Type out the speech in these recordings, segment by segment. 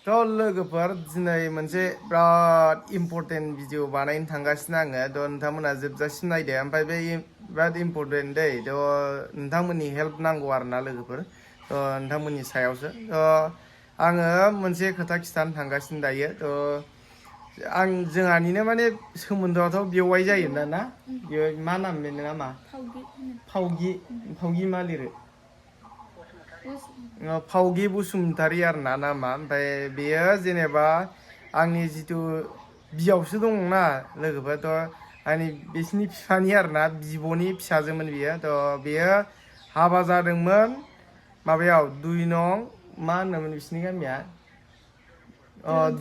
थ' लोगोफोर दिनै मोनसे बिराद इम्पर्टेन्ट भिडिअ बानायनो थांगासिनो आङो थ' नोंथांमोना जोबजासिम नायदो ओमफ्राय बे बिराद इम्पर्टेन्ट दै थ' नोंथांमोननि हेल्प नांगौ आरोना लोगोफोर थ' नोंथांमोननि सायावसो थ' आङो मोनसे खोथा खिथानो थांगासिनो दायो थ' जोंहानिनो माने सोमोन्दोआथ' बेवाइ जायोना ना बेयो मा नाम बेनो नामा फावगि मा लिरो फावगि बसुमतारी आरोना नामा ओमफ्राय बेयो जेनेबा आंनि जिथु बियावसो दंना लोगोफोर आंनि बिसिनि बिफानि आरोना बिब'नि फिसाजोमोन बियो बेयो हाबा जादोंमोन माबायाव 2 नं मा होनोमोन बिसिनि गामिया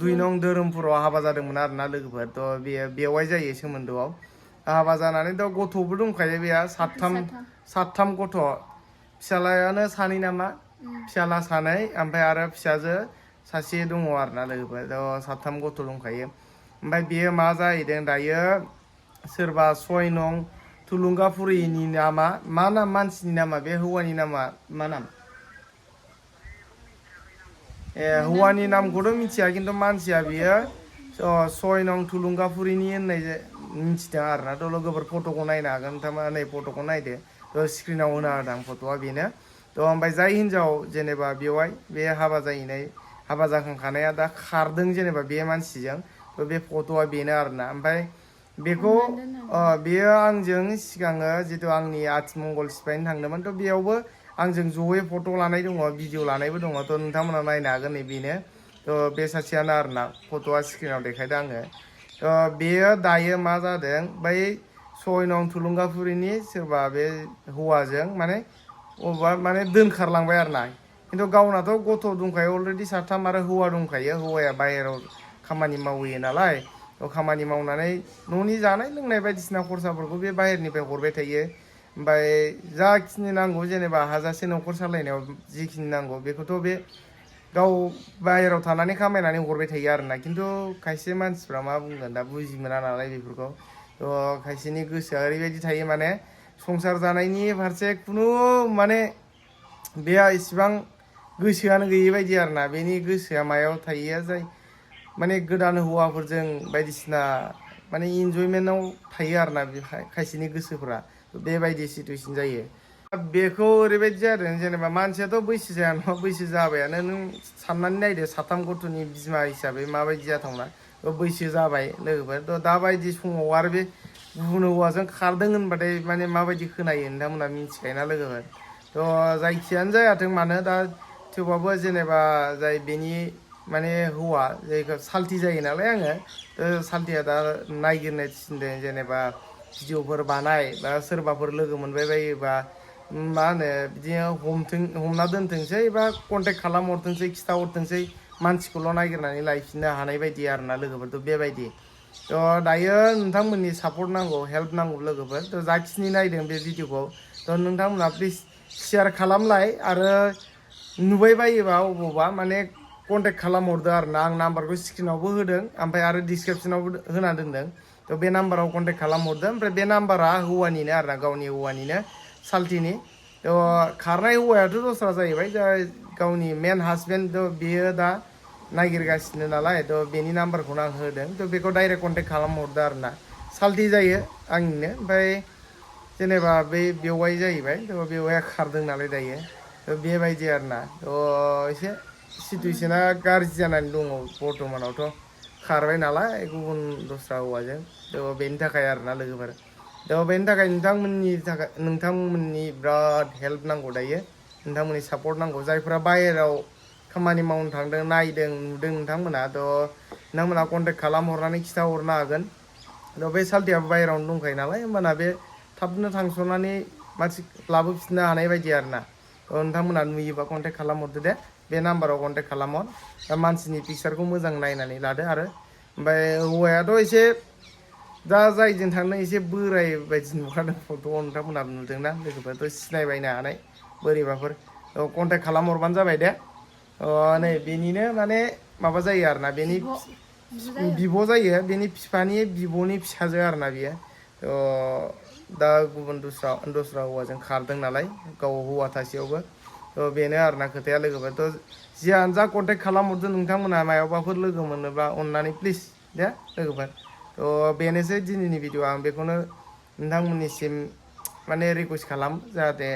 2 नं धोरोमपुराव हाबा जादोंमोन आरोना लोगोफोर बेयो बेवाइ जायो सोमोन्दोआव हाबा जानानै गथ'बो दंखायो बेहा सातथाम गथ' फिसालायानो सानै नामा फिसाला सानै ओमफ्राय आरो फिसाजो सासे दङ आरोना लोगोफोर सातथाम गथ' दंखायो ओमफ्राय बेयो मा जाहैदों दायो सोरबा 6 नं थुलुंगाफुरिनि नामा मा नाम मानसिनि नामा बे हौवानि नामा मा नाम हौवानि नामखौथ' मिथिया खिन्थु मानसिया बियो 6 नं थुलुंगाफुरिनि होननाय मिथिदों आरोना थ' लोगोफोर फट'खौ नायनो हागोन थारमाने नै फट'खौ नायदो स्क्रिनाव होना होदां फट'आ बेनो ओमफ्राय जाय हिनजाव जेनेबा बेवहाय बे हाबा जाखांखानाया दा खारदों जेनेबा बे मानसिजों बे फट'आ बेनो आरोना ओमफ्राय बेखौ बेयो आंजों सिगाङो जितु आंनि आथिमंगल सिफायनो थांदोंमोन बेयावबो आंजों जयै फट' लानाय दङ भिडिअ लानायबो दङ नोंथांमोना नायनो हागोन नै बेनो बे सासेयानो आरोना फट'आ स्क्रिनाव देखायदों आङो बेयो दायो मा जादों बै 6 नं थुलुंगाफुरिनि सोरबा बे हौवाजों माने अबेबा माने दोनखारलांबाय आरोना खिन्थु गावनाथ' गथ' दंखायो अलरेडि साथाम आरो हौवा दंखायो हौवाया बाहेरायाव खामानि मावहैयो नालाय खामानि मावनानै न'नि जानाय लोंनाय बायदिसिना खरसाफोरखौ बे बाहेरनिफ्राय हरबाय थायो ओमफ्राय जाखिनि नांगौ जेनेबा हाजासे न'खर सालायनायाव जिखिनि नांगौ बेखौथ' बे गाव बाहेरायाव थानानै खामायनानै हरबाय थायो आरोना खिन्थु खायसे मानसिफ्रा मा बुंगोन दा बुजि मोना नालाय बेफोरखौ खायसेनि गोसोआ ओरैबायदि थायो माने संसार जानायनि फारसे खुनु माने बेहा इसिबां गोसोआनो गैयै बायदि आरोना बेनि गोसोआ मायाव थायो जाय माने गोदान हौवाफोरजों बायदिसिना माने इन्जयमेन्टआव थायो आरोना खायसेनि गोसोफोरा बेबायदि सिटुवेसन जायो बेखौ ओरैबायदि जादों जेनेबा मानसियाथ' बैसो जाया नङा बैसो जाबायानो नों साननानै नायदो साथाम गथ'नि बिमा हिसाबै माबायदि जाथावना बैसो जाबाय लोगोफोर दाबायदि समाव आरो बे गुबुन हौवाजों खारदों होनबाथाय माने माबायदि खोनायो नोंथांमोना मिथिखायोना लोगोफोर जायखियानो जायाथों मानो दा थेवबाबो जेनेबा जाय बेनि माने हौवा जायखौ साल्थि जायो नालाय आङो साल्थिया दा नायगिरनाय थिनदों जेनेबा भिडिअफोर बानाय बा सोरबाफोर लोगो मोनबाय बायोबा मा होनो बिदिनो हमना दोनथोंसै बा कन्टेक्ट खालामहरथोंसै खिथाहरथोंसै मानसिखौल' नागिरनानै लायफिननो हानाय बायदि आरोना लोगोफोर बेबायदि दायो नोंथांमोननि सापर्ट नांगौ हेल्प नांगौ लोगोफोर जाखिनि नायदों बे भिडिअखौ नोंथांमोनहा प्लिज शेयार खालामलाय आरो नुबाय बायोबा अबावबा माने कन्टेक्ट खालामहरदो आरोना आं नाम्बारखौ स्क्रिनावबो होदों ओमफ्राय आरो डिसक्रिपसनावबो होना दोनदों बे नाम्बाराव कन्टेक्ट खालामहरदो ओमफ्राय बे नाम्बारा हौवानिनो आरोना गावनि हौवानिनो साल्थिनि खारनाय हौवायाथ' दस्रा जाहैबाय गावनि मेन हासबेन्ड बेयो दा नागिरगासिनो नालाय बेनि नाम्बारखौनो आं होदों बेखौ डाइरेक्ट कन्टेक्ट खालामहरदो आरोना साल्थि जायो आंनिनो ओमफ्राय जेनेबा बै बेवाइ जाहैबाय बेवाइया खारदों नालाय दायो बेबायदि आरोना एसे सिटुवेसना गाज्रि जानानै दङ बर्थमानावथ' खारबाय नालाय गुबुन दस्रा हौवाजों बेनि थाखाय आरोना लोगोफोर बेनि थाखाय नोंथांमोननि बिराद हेल्प नांगौ दायो नोंथांमोननि सापर्ट नांगौ जायफोरा बाहेरायाव खामानि मावनो थांदों नायदों नुदों नोंथांमोना नोंथांमोना कन्टेक्ट खालामहरनानै खिथाहरनो हागोन बे साल्थियाबो बाहेरायावनो दंखायो नालाय होमबाना बे थाबनो थांस'नानै मानसि लाबोफिननो हानाय बायदि आरोना नोंथांमोना नुयोबा कन्टेक्ट खालामहरदो दे बे नाम्बाराव कन्टेक्ट खालामहर मानसिनि पिक्सारखौ मोजां नायनानै लादो आरो ओमफ्राय हौवायाथ' एसे दा जायजों थांनो एसे बोराय बायदि नुखादों फट'आव नोंथांमोनहाबो नुदोंना लोगोफोरथ' सिनायबायनो हानाय बोरैबाफोर कन्टेक्ट खालामहरबानो जाबाय दे नै बेनिनो माने माबा जायो आरोना बेनि बिब' जायो बेनि बिफानि बिब'नि फिसाजो आरोना बियो दा गुबुन दस्रा हौवाजों खारदों नालाय गाव हौवा थासेयावबो बेनो आरोना खोथाया लोगोफोर जियानो जा कन्टेक्ट खालामहरदो नोंथांमोनहा मायावबाफोर लोगो मोनोब्ला अननानै प्लिज दे लोगोफोर थ' बेनोसै दिनैनि भिडिअ आं बेखौनो नोंथांमोननिसिम माने रिकुवेस्ट खालाम जाहाथे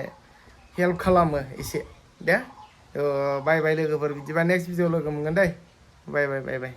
हेल्प खालामो एसे दे थ' बाय बाय लोगोफोर बिदिबा नेक्स्ट भिडिअ लोगो मोनगोन दे बाय बाय बाय बाय